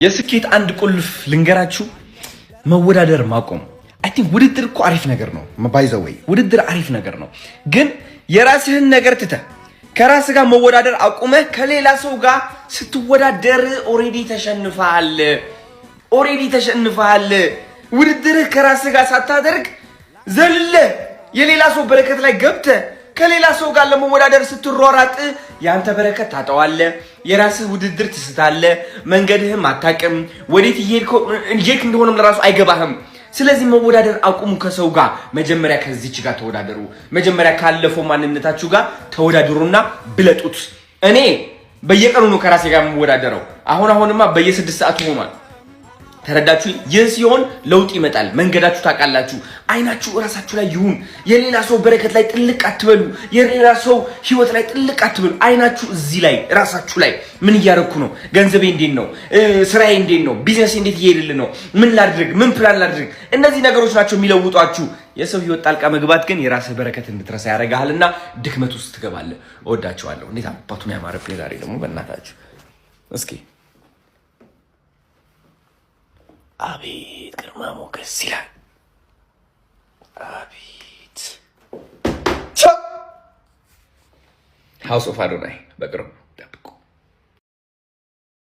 የስኬት አንድ ቁልፍ ልንገራችሁ፣ መወዳደር ማቆም። I think ውድድር እኮ አሪፍ ነገር ነው። By the way ውድድር አሪፍ ነገር ነው፣ ግን የራስህን ነገር ትተህ ከራስህ ጋር መወዳደር አቁመህ ከሌላ ሰው ጋር ስትወዳደር already ተሸንፈሃል። Already ተሸንፈሃል። ውድድርህ ከራስህ ጋር ሳታደርግ ዘለህ የሌላ ሰው በረከት ላይ ገብተህ ከሌላ ሰው ጋር ለመወዳደር ስትሯራጥ የአንተ በረከት ታጠዋለህ። የራስህ ውድድር ትስታለህ። መንገድህም አታውቅም። ወዴት እየሄድክ እንደሆነም ለራሱ አይገባህም። ስለዚህ መወዳደር አቁሙ ከሰው ጋር። መጀመሪያ ከዚች ጋር ተወዳደሩ። መጀመሪያ ካለፈው ማንነታችሁ ጋር ተወዳደሩና ብለጡት። እኔ በየቀኑ ነው ከራሴ ጋር የምወዳደረው። አሁን አሁንማ በየ6 ሰዓቱ ሆኗል። ተረዳችሁ? ይህ ሲሆን ለውጥ ይመጣል። መንገዳችሁ ታውቃላችሁ። አይናችሁ እራሳችሁ ላይ ይሁን። የሌላ ሰው በረከት ላይ ጥልቅ አትበሉ። የሌላ ሰው ህይወት ላይ ጥልቅ አትበሉ። አይናችሁ እዚህ ላይ እራሳችሁ ላይ ምን እያደረኩ ነው? ገንዘቤ እንዴት ነው? ስራዬ እንዴት ነው? ቢዝነስ እንዴት እየሄድልን ነው? ምን ላድርግ? ምን ፕላን ላድርግ? እነዚህ ነገሮች ናቸው የሚለውጧችሁ። የሰው ህይወት ጣልቃ መግባት ግን የራስህ በረከት እንድትረሳ ያደርግሃልና ድክመት ውስጥ ትገባለህ። እወዳችኋለሁ። እንዴት አባቱን ያማረብኝ ዛሬ ደግሞ በእናታችሁ እስኪ አቤት ግርማ ሞገስ ይላል። አቤት House of አዶናይ በቅርቡ።